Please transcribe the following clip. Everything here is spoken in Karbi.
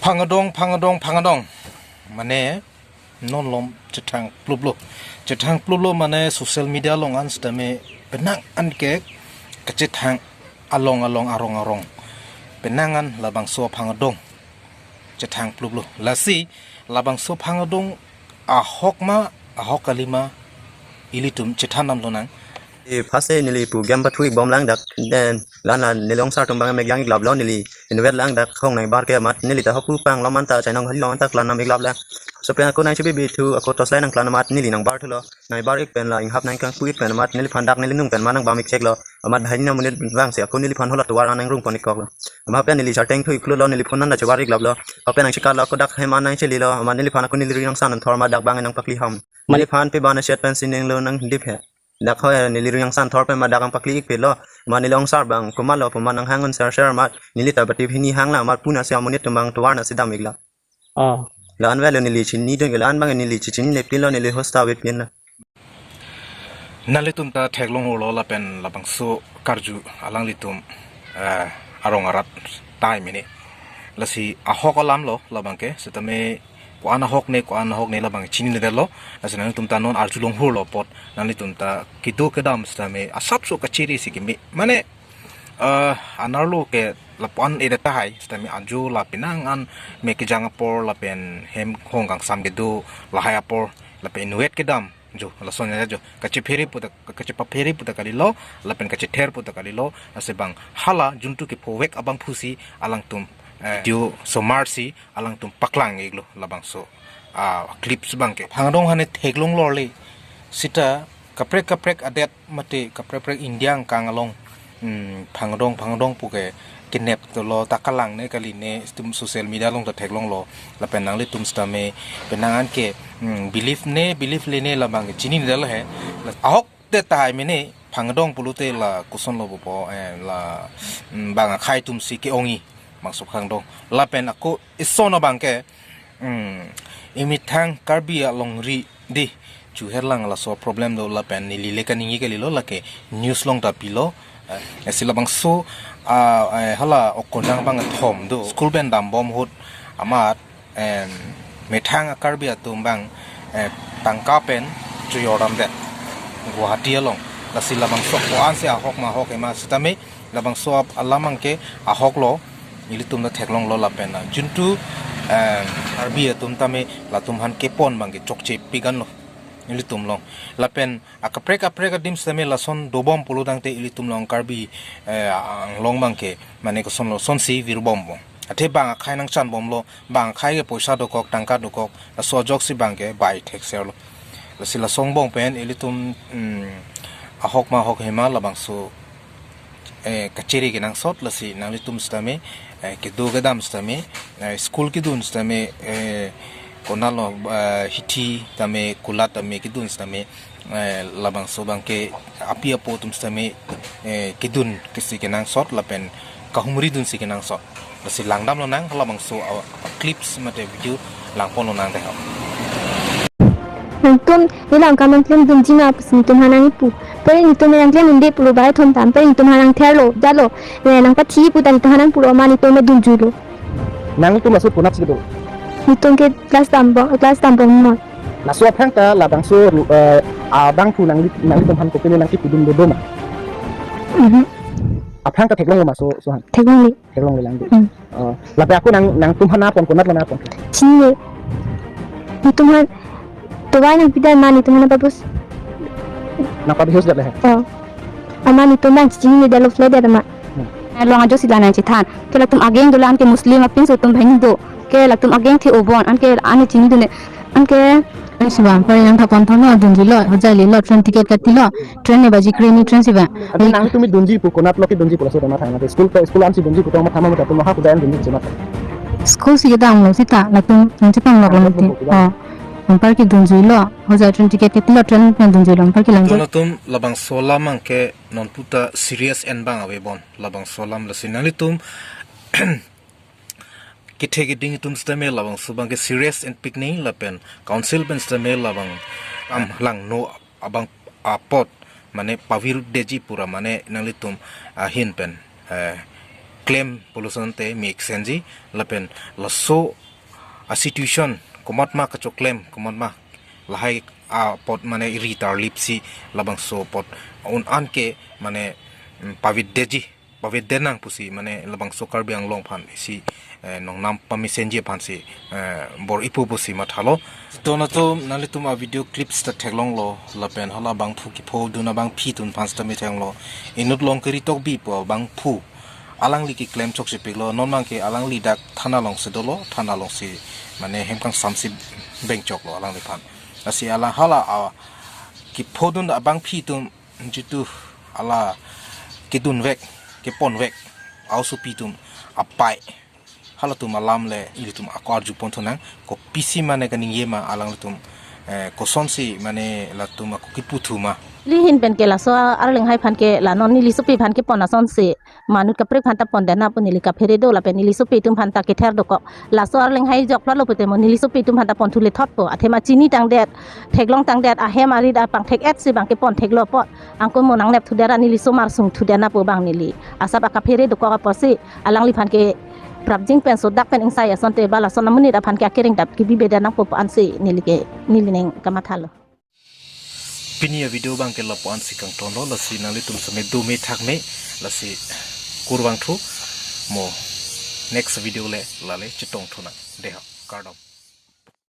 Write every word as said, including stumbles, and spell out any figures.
Phangdong, phangdong, phangdong. Mane non lom chethang pluplo. Chethang pluplo mane social media along an sitame penang an ke kachethang along along arong arong. Penang an labangso phangdong chethang pluplo. Lasi labangso phangdong ahok ma ahok kali ma ilitum chethan nam lonang. E, first neli pu gam pathu ik bom lang dak, then la-an la neli ongsar atum abang me gam ik laplo, neli inutvet lang dak hong nangbar ke amat neli ta hokpu pang lo man ta chainong hali lo man ta klang nam ik lap lang. Laso pen ako nangchebi bi thu ako torchlight nangklang amat neli nangbar thulo. Nangbar ik pen la inghap nangkangpu ik pen amat neliphan dak neli nung pen ma nangbam ik cheklo. Amat banghini amonit vangsi ako neliphan hala tovar an nangrung pon ik koklo. Amat pen neli sarteng thu ik klulo, neli phone an ta chebar ik laplo. Apen nangchekatlo ako dak hem an nangchelilo. Amat neliphan ako neli ri angsan anthor amat dak abang nangpakli ham. Neliphan pe bana chet pen sining lo nangdip he. Dak ho neli ri angsan thor pen amat dak nangpakli ik pelo. Amat neli ongsar abang komatlo pu amat nanghang un ser ser amat neli ta bati hini hang lang amat puna si amonit atum abang tovar na si dam ik la. Ah. La-an velo neli chinidun ke la-an abang neli chichinine pilo, neli hosta ave pin na. Nanglitum ta theklong hurlo lapen labangso karju alanglitum, eh, arong arat tai mene. Lasi ahok alam lo labang ke, sitame ko-an ahok ne, ko-an ahok ne labang chininedetlo. Lasi nanglitum ta non arjulong hurlo apot nanglitum ta kedo kedam sitame asapso kachiri si keme. Mane, eh, anerlo ke lapu-an edet tahai, sitame ajo la penang an me kejang apor lapen hem hong kangsam kedo lahai apor lapen inutvet kedam jo, lason aja jo. Kachephere pu ta, kachepaphere pu ta kalilo, lapen kachether pu ta kalilo, lasi abang hala juntu kephovek abang aphusi alangtum, eh, video somar si alangtum paklang iklo labangso, ah, clips abang ke. Phangdong hane theklong lorle. Sita kaprek kaprek adet mate kaprek kaprek India angkang along, hmm, phangdong phangdong pu ke kenep dolo ta kalang ne kali ne, itum social media along ta theklong lo. Lapen nanglitum sitame penang an ke, hmm, believe ne believe le ne labang ke chininedetlo he. La ahok det tahai mene phangdong pulote la koson lo pupo, eh, la, hmm, bang akhai atum si ke-ongji bangso phangdong. Lapen ako ison abang ke, hmm, emethang Karbi alongri di chuher lang laso problem do lapen neli le kaningje kalilo, lake news along ta pilo. Eh, isi labangso, ah, eh, hala okonang bang thom do. School pen dambom ahut amat, em, methang a-Karbi atum abang, eh, tangka pen chojor damdet Guwahati along. Lasi labangso ko-an si ahok ma ahok he ma sitame labangso ap alam abang ke ahok lo, ilitum ta theklong lo lapen, ah, juntu, em, Karbi atum tame latum aphan kepon abang ke chokche pik an lo ilitum along. Lapen akaprek kaprek adim sitame lason dobom pulo tangte ilitum along Karbi, eh, Anglong abang ke mane koson lo, sonsi virbom bom. Athe bang akhai nangchan bomlo, bang akhai ke poisa dokok, tangka dokok, laso ajoksi abang ke bai thekser lo. Lasi lason angbong pen ilitum, mm, ahok ma ahok he ma labangso, eh, kachiri kenangsot, lasi nanglitum sitame, eh, kedo kedam sitame, eh, school kedun sitame, eh, konatlo, eh, hithi tame kulat tame kedun sitame, eh, labangso abang ke api apo atum sitame, eh, kedun kesi kenangsot lapen kahumri dunsi kenangsot. Lasi langdam lonang halabangso a-, a-clips mate video langpon lonang dei ho. Nangtum neli nangkam nangklem dunji ma pusi netum aphan nangkipu. Pere netum nangklem un-e pulo bai thom tam, pere netum aphan nangtherlo, jalo. Ne nangpathi pu ta netum aphan nangpulo ma netum me dunjuilo. Nangtum laso konatsi kedo? Netum ke class dambom, class dambom mo. Laso aphrang ta labangso ru-, eh, abangphu nangli, nanglitum aphan kopine nangkipudun do do ma? Mhm. Aphrang ta theklong ma laso, laso aphan? Theklongle. Theklongle lang di. Hmm. Oh, lapen ako nang, nangtum aphan nangpon, konatlo nangpon? Chinine. Netum aphan tovar nangpidam ma netum aphan nangpabus. Nangpabihus det le he? Oh. Amat netum abang chinine det lo flat det ma. Hmm. Along ajoksi la nangchethan. Ke latum ageng dolang ke Muslim apinso atum banghini do. Ke latum ageng the obon, anke ani chinidunde. Anke Sibang pare nangthapon thon lo, dunjilo, hojai lilo, train ticket katilo, train ne baji kreni, train sibang. Ante nangtum dunji pu konatlo kedunji pu laso tema thang, ante school, school ansi dunji pu tong ma thama ma tum ha hojai an dunji ma thang. School si kedam lo sita, latum nangchetong lo. Latum lo sita. Oh. Anpar kedunjilo, hojai train ticket katilo, train pen dunjilo, anpar kelang. Latum labangso alam abang ke non puta serious en bang ave bon, labangso alam lasi nanglitum kethe keding atum sitame labangso abang ke serious en pik nangji lapen council pen sitame labang am langno abang apot mane pavirdeji pura mane nanglitum ahin pen, eh, keklem pulo asonte me eksenji, lapen laso a situation komatma kachoklem, komatma lahai apot mane ri tarlip si labangso apot un-an ke mane, mm, pavedetji, pavedet nang pusi mane labangso Karbi Anglong aphan si, eh, nongnam pamesenji aphan si, eh, bor-ipo pusi mathalo. To nangtum nanglitum a video clips ta theklonglo, lapen hala abangphu kephodun abangphi atum aphan seta me theklonglo. Inut Longkiri Tokbi pu abangphu alangli keklem chokche piklo, non abangke alangli dak thana alongsi dolo, thana alongsi mane hem kangsamsi bengchoklo alangliphan. Lasi alang hala a kephodun abangphi atum jitu hala kedunvek, keponvek a-osopi atum apei, halatum alam le ilitum ako arjupon thunang, kopisi mane kaningje ma alanglitum, eh, kosonsi mane latum ako kipu thu ma. Neli ahin pen ke laso arleng hai aphan ke la non neli sopi aphan kepon asonsi, ma inut kaprek aphan ta pondet nangpo, neli kaphere do lapen neli sopi atum aphan ta kether dokok. Laso arleng hai joklo pute mo neli sopi atum aphan ta pon thu lethotpo. Athema chini tangdet, theklong tangdet, ahem arit apangthek-et si abang kepon theklo apot, angko mo nangnep thudet ra neli somar sung thudet nangpo abang neli asap akaphere dokok apotsi alangliphan ke prapjin pen sodak pen ingsai asonte ba lason amonit aphan ke akereng dap kebibedet nangpo pu ansi neli ke, neli ning kamathalo. Pini a video abangke lapu ansi kangtonlo, lasi nanglitum seme dome thakme, lasi kurvangthu, mo next video le lale chetong thunang. Deha, kardom.